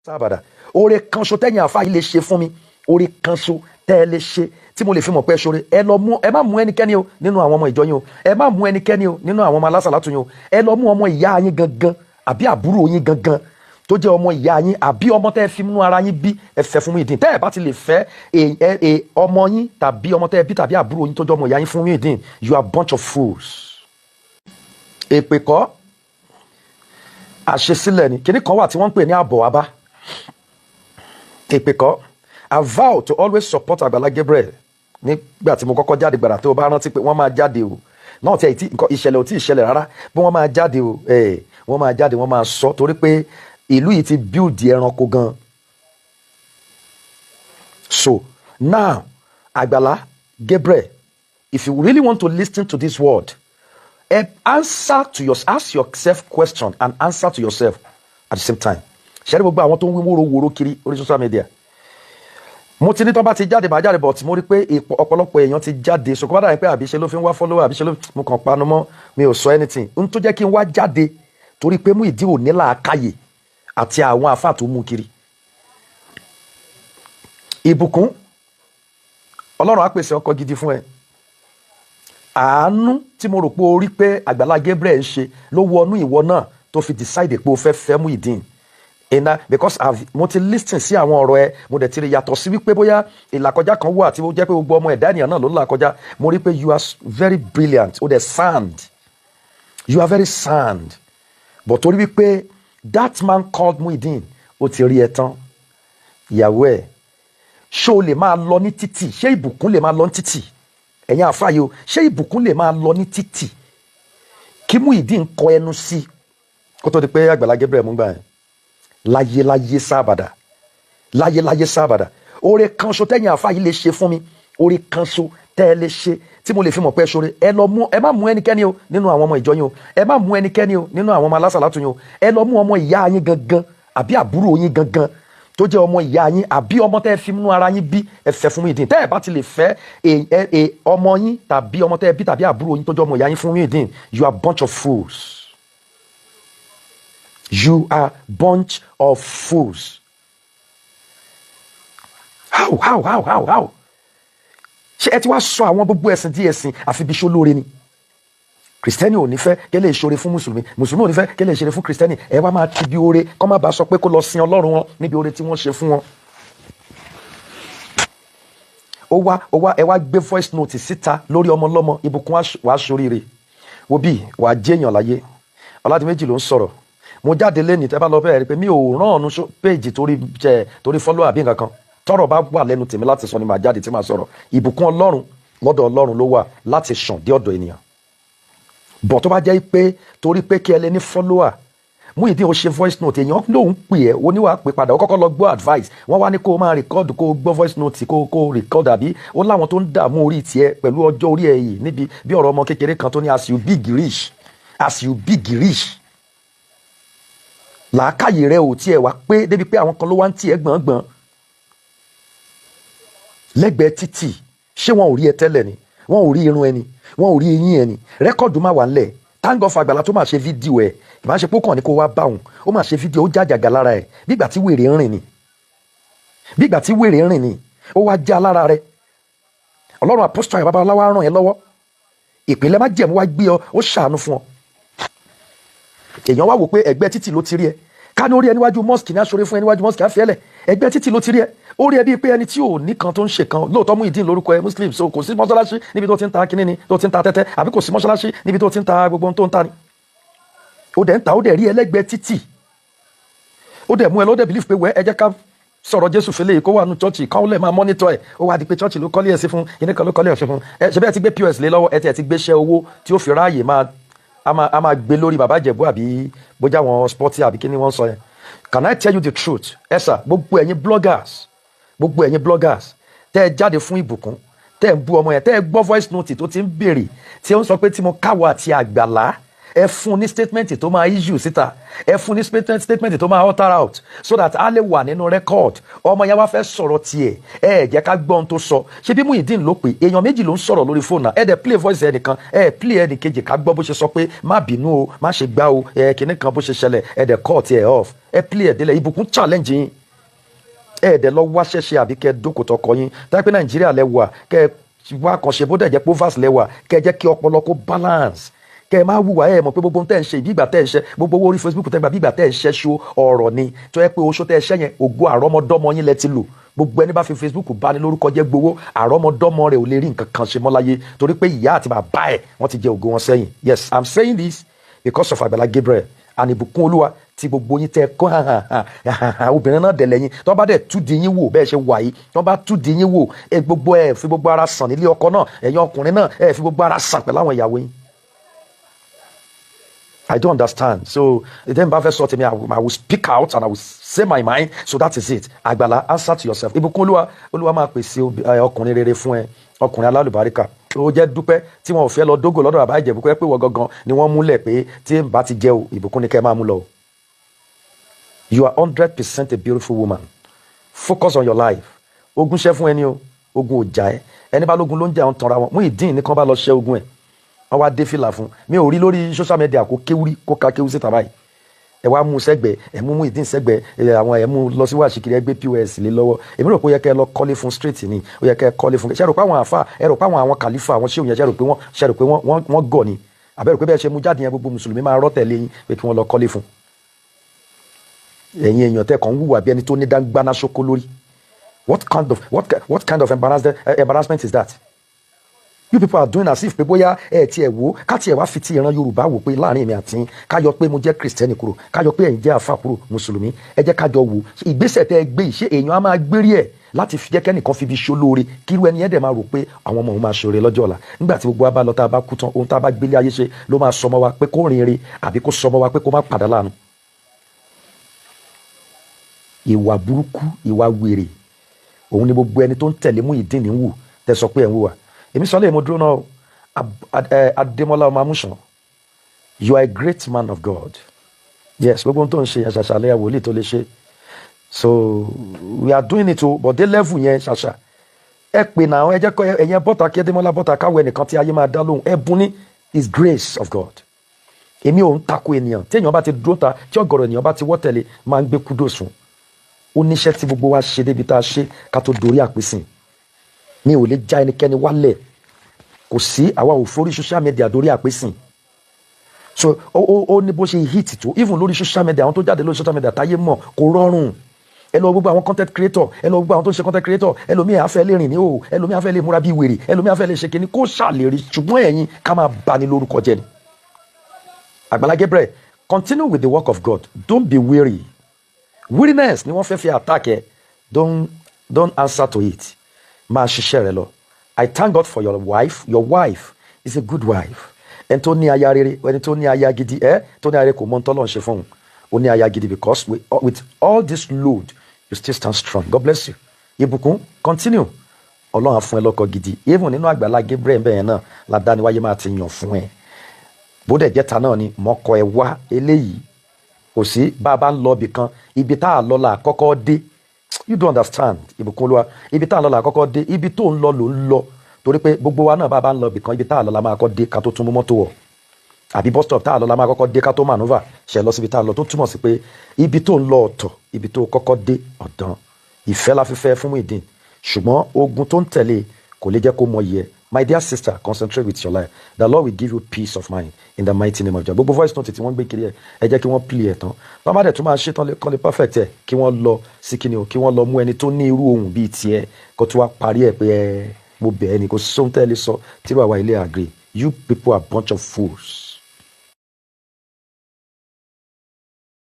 Sábàdà, oore kan ṣo tẹ́yìn àfa yìí lè ṣe fún mi, oore kan ṣo tẹ́ ẹ lè ṣe tí mo lè fi mọ̀ pé ṣoore, ẹ lọ mú, ẹ má mú ẹnikẹ́ni o nínú àwọn ọmọ ìjọ yín o, ẹ má mú ẹnikẹ́ni o nínú àwọn ọmọ alásàlátù yín o. Ẹ lọ mú ọmọ ìyá yín gangan àbí àbúrò yín gangan tó jẹ́ ọmọ ìyá yín àbí ọmọ tẹ́ ẹ fi mú ara yín bí, ẹ fẹ́ fún Muyideen. Tẹ́ ẹ bá ti lè fẹ́ ọmọ yín tàbí ọmọ tẹ́ ẹ bí tàbí àbúrò yín tó jẹ́ ọmọ ìyá yín fún Muyideen, you are bunch of fools. Èpè kọ́, àṣesílẹ̀ ni. Kíní kan wà tí wọ́n ń pè ní àbọ̀ wá bá. Èpè kọ́. I vow to always support Àgbàlá Gabriel. Nígbà tí mo kọ́kọ́ jáde gbàrà, tó o bá rántí pé wọ́n máa jáde o náà, tí nǹkan ìṣẹ̀lẹ̀ ò tí ì ṣẹlẹ̀ rárá, bí wọ́n máa jáde o, wọ́n máa jáde, wọ́n máa sọ, torí pé ìlú yìí ti build ẹranko gan. So now, Àgbàlá Gabriel, if you really want to listen to this word, answer to your ask yourself question and answer to yourself at the same time. Ṣe é rí gbogbo àwọn tó ń wí wóró wóró kiri orí social media, mo ti ní tó bá ti jáde, máa jáde, but mo rí pé ọ̀pọ̀lọpọ̀ èèyàn ti jáde sọkọ́ bá dàbí pé àbí ṣe ló fi ń wá follower, àbí ṣe ló, mo kàn panu mọ́, mi ò sọ anything. N tó jẹ́ kí n wá jáde, torí pé Muyideen ò ní làákàyè àti àwọn àfáà tó mú kiri. Ìbùkún, Ọlọ́run á pèsè ọkọ gidi fún ẹ. Àánú tí mo rò pé o rí pé Àgbàlá Gabriel ń ṣe ló wọnú ìwọ náà tó fi decide pé o fẹ́ fẹ́ Muyideen iná, because mo ti listen sí àwọn ọ̀rọ̀ ẹ, mo dẹ̀ ti rí yàtọ̀ sí wípé bóyá ìlàkọjá kan wà tí ó jẹ́ pé gbogbo ọmọ ẹ̀dá ènìyàn náà ló ń là kọjá. Mo rí pé you are very brilliant, o dẹ̀ sound, you are very sound, but torí wípé that man called Muyideen, ó ti rí ẹ tán. Ìyàwó ẹ, ṣé o lè máa lọ ní títì? Ṣé Ìbùkún lè máa lọ ní títì? Ẹ̀yin àfáàyè o, ṣé Ìbùkún lè máa lọ ní títì kí Muyideen kọ ẹnu sí kó tó di pé Àgbàlá Gabriel mú gbà yẹn? Láyéláyé sábàdà, láyéláyé sábàdà, oore kan ṣo tẹ́yìn àfa yìí lè ṣe fún mi, oore kan ṣo tẹ́ ẹ lè ṣe tí mo lè fi mọ̀ pé ẹ ṣoore, ẹ lọ mú, ẹ má mú ẹnikẹ́ni o nínú àwọn ọmọ ìjọ yín o, ẹ má mú ẹnikẹ́ni o nínú àwọn ọmọ alásàlátù yín o. Ẹ lọ mú ọmọ ìyá yín gangan àbí àbúrò yín gangan tó jẹ́ ọmọ ìyá yín àbí ọmọ tẹ́ ẹ fi mú ara yín bí, ẹ fẹ́ fún Muyideen. Tẹ́ ẹ bá ti lè fẹ́ ọmọ yín tàbí ọmọ tẹ́ ẹ bí tàbí àbúrò yín tó jẹ́ ọmọ ìyá yín fún Muyideen, you are bunch of fools. You are bunch of fools. How, how, how, how, how? Ṣé ẹ ti wá sọ àwọn gbogbo ẹ̀sìn di ẹ̀sìn àfi bí ṣó lóore ni? Kìrìsìtẹ́nì ò ní fẹ́ kí lè ṣoore fún mùsùlùmí, mùsùlùmí ò ní fẹ́ kí lè ṣoore fún kìrìsìtẹ́nì. Ẹ wá máa ti bí oore kọ́ má bàa sọ pé kó lọ sin Ọlọ́run wọn níbi oore tí wọ́n ṣe fún wọn. Ó wá ẹ wá gbé voice note síta lórí ọmọ ọlọ́mọ. Ìbùkún, wàá ṣoríire. Wo bí wàá jẹ́yàn láyé. Ọládìméjì ló ń sọ̀rọ̀. Mo jáde lẹ́nìí, tẹ́ bá lọ bẹ́ẹ̀ rí pé mi ò rán ọ̀nù péèjì torí jẹ torí follow àbí nǹkan kan. Tọ́rọ̀ bá wà lẹ́nu tèmi láti sọ ni màá jáde tí màá sọ̀rọ̀. Ìbùkún Ọlọ́run lọ́dọ̀ Ọlọ́run ló wà láti ṣàn dé ọ̀dọ̀ ènìyàn bọ̀. Tó bá jẹ́ pé torí pé kí ẹ lè ní follower, Muyideen, ó ṣe voice note, èèyàn lòun pè ẹ́, oníwà pè padà, ó kọ́kọ́ lọ gbọ́ advice. Wọ́n wá ní kó o máa record, kó o gbọ́ voice note, kó o record, àbí ó láwọn tó ń dààmú orí tiẹ̀ pẹ̀lú ọjọ́ orí ẹ̀ yìí níbi bí ọ̀rọ̀ ọmọ kékeré kan tó ní as you big reach, as you big reach. Làákàyè rẹ ò tiẹ̀ wá pé débi pé àwọn kan ló wá ń tiẹ̀ gbọ̀ngbọ̀n lẹ́gbẹ̀ẹ́ títì. Ṣé wọn ò rí ẹ tẹ́lẹ̀ ni? Wọn ò rí irun ẹni, wọn ò rí eyín ẹni. Record máa wà ńlẹ̀. Thank God for Àgbàlá tó máa ṣe fídíò ẹ̀. Ìbá ṣe pókàn ní kó wá bá òun, ó máa ṣe fídíò, ó jàjàgà lára ẹ̀ bígbà tí wèrè ń rìn ni, bígbà tí wèrè ń rìn ni, ó wá já lára rẹ̀. Ọlọ́run Apostle Ayọ̀ Babalọ́lá ràn ẹ́ lọ́wọ́. Ìpínlẹ̀ májẹ̀mú wá gbé ọ, ó ṣàánú fún ọ. Èèyàn wá wò pé ẹgbẹ́ títì ló ti rí ẹ. Ká ní orí ẹ níwájú mosque ní aṣọre fún ẹ níwájú mosque, àfiẹ́lẹ̀. Ẹgbẹ́ títì ló ti rí ẹ, ó rí ẹ bíi pé ẹni tí ò ní kan tó ń ṣe kan. Lóòótọ́, Muyideen lórúkọ ẹ, Muslim, so kò sí mọ́ṣáláṣí níbi tó ti ń ta kínní ni tó ti ń ta tẹ́tẹ́, àbí kò sí mọ́ṣáláṣí níbi tó ti ń ta gbogbo ohun tó ń ta ni. Ó dẹ̀ ń ta, ó dẹ̀ rí ẹlẹ́gbẹ́ títì, ó dẹ̀ mú ẹ ló dẹ̀ believe pé wẹ́ ẹ jẹ́ ká sọ̀rọ̀ Jésù fẹlẹ̀ kó wà nù church káwọn lè máa monitor ẹ̀. Ó wá di pé church ló kọ́lé ẹ̀ sí fún, kíní kan ló kọ́lé ẹ̀ sí fún ẹ. Ṣe bẹ́ẹ̀ ti gbé POS lé lọ́wọ́ ẹ, ti gbéṣẹ́ owó tí ó fi ráàyè máa a máa gbé lórí Bàbá Ìjẹ̀bú, àbí bójá wọn sporty, àbí kí ni wọ́n sọ yẹn. Can I tell you the truth? Ẹ sà, gbogbo ẹ̀yin bloggers, gbogbo ẹ̀yin bloggers tẹ́ ẹ jáde fún Ìbùkún, tẹ́ ẹ ń bú ọmọ yẹn, tẹ́ ẹ gbọ́ voice note tó ti ń béèrè, tí ó ń sọ pé tí mo káwọ́ àti Àgbàlá Ẹ fún ní statement tó máa issue síta, ẹ fún ní statement tó máa utter out so that a lè wà nínú record. Ọmọ yẹn wá fẹ́ sọ̀rọ̀ tiẹ̀, ẹ jẹ́ ká gbọ́ ohun tó sọ. Ṣé bí Muyideen ló pè? Èèyàn méjì ló ń sọ̀rọ̀ lórí fóònù náà. Ẹ dẹ̀ play voice ẹnìkan, ẹ play ẹnìkejì, ká gbọ́ bó ṣe sọ pé má bínú o, má ṣe gbá o, ẹ kìnnì kan bó ṣe ṣẹlẹ̀. Ẹ dẹ̀ cut ẹ off. Ẹ play ẹ délẹ̀. Ìbùkún challenge yín. Ẹ dẹ̀ lọ wá ṣẹ̀ṣẹ̀ àbí kẹ́ dókòtò ọkọ yín. Táyà pé Nàìjíríà lẹ wà, kẹ́ wá kàn ṣe. Bó dẹ̀ jẹ́ pé overs lẹ wà, kẹ́ jẹ́ kí ọpọlọ kó balance, kẹ́ ẹ má wùwà. Ẹ mọ̀ pé gbogbo ohun tẹ́ ẹ ń ṣe, ìbí ìgbà tẹ́ ẹ ń ṣe gbogbo owó orí Facebook tẹ́ ń gbà, bí ìgbà tẹ́ ẹ ń ṣe ṣó ọ̀rọ̀ ni tó yẹ pé oṣó tẹ́ ẹ ṣẹ́ yẹn, ògo àrọ́mọdọ́mọ yín lẹ ti lò. Gbogbo ẹni bá fi Facebook bá ní lórúkọ jẹ́ gbowó, àrọ́mọdọ́mọ rẹ̀ ò lè rí nǹkan kan ṣe mọ́ láyé, torí pé ìyá àti bàbá ẹ̀, wọ́n ti jẹ ògo wọn sẹ́yìn. Yes, I'm saying this because of Àgbàlá Gabriel and Ìbùkún Olúwa tí gbogbo yín tẹ kọ́ hàn. Obìnrin náà dẹ̀ lẹ́yìn tí wọ́n bá dẹ̀ tú di yín wò bẹ́ẹ̀ ṣe wà yìí, tí wọ́n bá tú di yín wò, ẹ gbogbo ẹ fi gbogbo ara sàn nílé ọkọ náà. Ẹ̀yin ọkùnrin náà, ẹ fi gbogbo ara sàn pẹ̀lú àwọn ìyàwó yín. I don't understand. So then bá fẹ́ sọ tèmi, I will speak out and I will say my mind. So that is it. Àgbàlá, answer to yourself. Ìbùkún Olúwa, Olúwa máa pèsè ọkùnrin rere fún ẹ, ọkùnrin alálùbáríkà. Ó jẹ́ dúpẹ́ tí wọn ò fẹ́ lọ dógò lọ́dọ̀ bàbá Ìjẹ̀bú pé wọ́n gangan ni wọ́n múlẹ̀ pé tí n bá ti jẹ́ o, Ìbùkún ni kẹ́ ẹ máa mú lọ. You are 100% a beautiful woman. Focus on your life. Ogun ṣẹ́ fún ẹni o, ogun ò jà ẹ́. Ẹni bá lógun ló ń jà, ń tanra wọn. Muyideen ní kán bá lọ ṣẹ́ ogun ẹ̀, wọ́n wá dé fìlà fún mi. Ò rí lórí social media kó kéwúrí, kó ka kéwú síta báyìí. Ẹ wá mú sẹ́gbẹ̀ẹ́, ẹ mú Muyideen sẹ́gbẹ̀ẹ́, ẹ àwọn ẹ mú lọ sí wàṣíkiri, ẹ gbé POS lé lọ́wọ́. Èmi rò pé ó yẹ kẹ́ ẹ lọ kọ́lé fún straight ni. Ó yẹ kẹ́ ẹ kọ́lé fún. Ṣe rò pé àwọn àfa, ẹ rò pé àwọn kàlífà, àwọn ṣéwù yẹn, ṣe rò pé wọ́n ṣe rò pé wọ́n gọ̀ ni? Àbẹ́ rò pé bẹ́ẹ̀ ṣe mú jáde yẹn, gbogbo mùsùlùmí máa rọ́ tẹ̀lé yín pé kí wọ́n lọ kọ́lé fún? Ẹ̀yin èèyàn tẹ́ kàn ń hùwà bí ẹni tó ní dáńgbáná ṣókó lórí. What kind of embarrassment is that? You people are doing as if pé bóyá ẹ tiẹ̀ wò. Ká tiẹ̀ wá fi ti ìran Yorùbá wò pé láàrin èmi àti yín, ká yọ pé mo jẹ́ Kristẹni kúrò, ká yọ pé ẹ̀yin jẹ́ àfà kúrò, mùsùlùmí, ẹ jẹ́ ká jọ wò ìgbésẹ̀ tẹ́ ẹ gbé yìí. Ṣé èèyàn á máa gbérí ẹ̀ láti fi jẹ́ kẹ́nìkan fi fi ṣolóore, kírú ẹni yẹn dẹ̀ máa rò pé àwọn ọmọ òun máa ṣoore lọ́jọ́ ọ̀la? Nígbà tí gbogbo wa bá lọ, tá a bá kú tán, ohun tá a bá gbélé ayé ṣe ló máa sọmọ wa pé kó rìn re àbí kó sọmọ wa pé kó má padà láàánú. Ìwà burúkú, ìwà wèrè, òun ni gbogbo ẹni tó ń tẹ̀lé Muyideen ní wù tẹ́ sọ pé ẹ̀ ń wùwà. Èmi sọ lè mo dúró náà. Adémọ́lá ọmọ Amúsàn, you are a great man of God. Yes, gbogbo ohun tó ń ṣe yẹn, ṣàṣà lẹ́yà wòlíì tó lè ṣe. So we are doing it o, but dé level yẹn, ṣàṣà. Ẹ pè náà, ẹ jẹ́ kọ́ ẹ̀yẹn bọ́ta, kí Adémọ́lá bọ́ta, káwọ́ ẹnìkan tí ayé máa dá lóhùn. Ẹ̀bùn ní is grace of God. Èmi ò ń tako ènìyàn. Tí èèyàn bá ti dúró ta, tí ọ̀gọ̀rọ̀ ènìyàn bá ti wọ́ tẹ̀lé, máa ń gbé kudos fún. Ó níṣẹ́ tí gbogbo wa ṣe débi tá a ṣe ká tó dorí àpèsìn. Mi ò lè já ẹnikẹ́ni wálẹ̀. Kò sí, àwa ò forí social media dorí àpèsìn. So ó ní bó ṣe hit tó, even lórí social media, àwọn tó jáde lórí social media táyé mọ̀, kò rọrùn. Ẹ lọ gbogbo àwọn content creator, ẹ lọ gbogbo àwọn tó ń ṣe content creator, ẹlòmíì á fẹ́ lè rìn ní o, ẹlòmíì á fẹ́ lè múra bí wèrè, ẹlòmíì á fẹ́ lè ṣe kíní kó ṣàlérí. Ṣùgbọ́n ẹ̀yin, ká máa bani lórúkọ jẹ́ ni. Àgbàlá Gabriel, continue with the work of God. Don't be weary. Weariness ni wọ́n fẹ́ fi attack ẹ. Don't answer to it. Máa ṣiṣẹ́ rẹ lọ. I thank God for your wife. Your wife is a good wife. Ẹni tó ní aya rere, ẹni tó ní aya gidi, ẹ tó ní aya rere kò mọ ohun tọ́lọ́run ṣe fún un. Ó ní aya gidi because with all this load, you still stand strong. God bless you. Ìbùkún, continue. Ọlọ́run á fún ẹ lọ́kọ gidi. Even nínú Àgbàlá Gabriel bẹ́ẹ̀ náà ládàáníwáyé máa ti yàn fún ẹ. Bó dẹ̀ jẹ́ta náà ni mọ́kọ ẹ wá eléyìí. Kò sí bá a bá ń lọ ibì kan, ibi tá a lọ là kọ́kọ́ dé. You don't understand, Ìbùkún Olúwa. Ibi tá a lọ là kọ́kọ́ dé. Ibi tó ń lọ ló ń lọ, torí pé gbogbo wa náà, bá a bá ń lọ ibì kan, ibi tá a lọ la máa kọ́ dé ká tó tún mú mọ́tò wọ̀, àbí bus stop tá a lọ la máa kọ́kọ́ dé ká tó maneuver ṣe lọ síbi tá a lọ. Tó túmọ̀ sí pé ibi tó ń lọ ọ̀tọ̀, ibi tó kọ́kọ́ dé ọ̀dàn. Ìfẹ́ la fi fẹ́ fún Muyideen, ṣùgbọ́n ogun tó ń tẹ̀lé kò lè jẹ́ kó mọ iye. My dear sister, concentrate with your life. The Lord will give you peace of mind in the mighty name of Jesus. Gbogbo voice note tí wọ́n gbé kiri ẹ̀, ẹ jẹ́ kí wọ́n play ẹ̀ tán. Wọ́n bá dẹ̀ tún máa ṣe tán, kán lè perfect ẹ̀, kí wọ́n lọ sí kíni o, kí wọ́n lọ mú ẹni tó ní irú ohùn bíi tiẹ̀, kó tún wá parí ẹ̀ pé ẹ mo bẹ̀ ẹ́ ni. Kò sóhun tẹ́ ẹ lè sọ tí wàá wá ilé agree. You people are bunch of fools.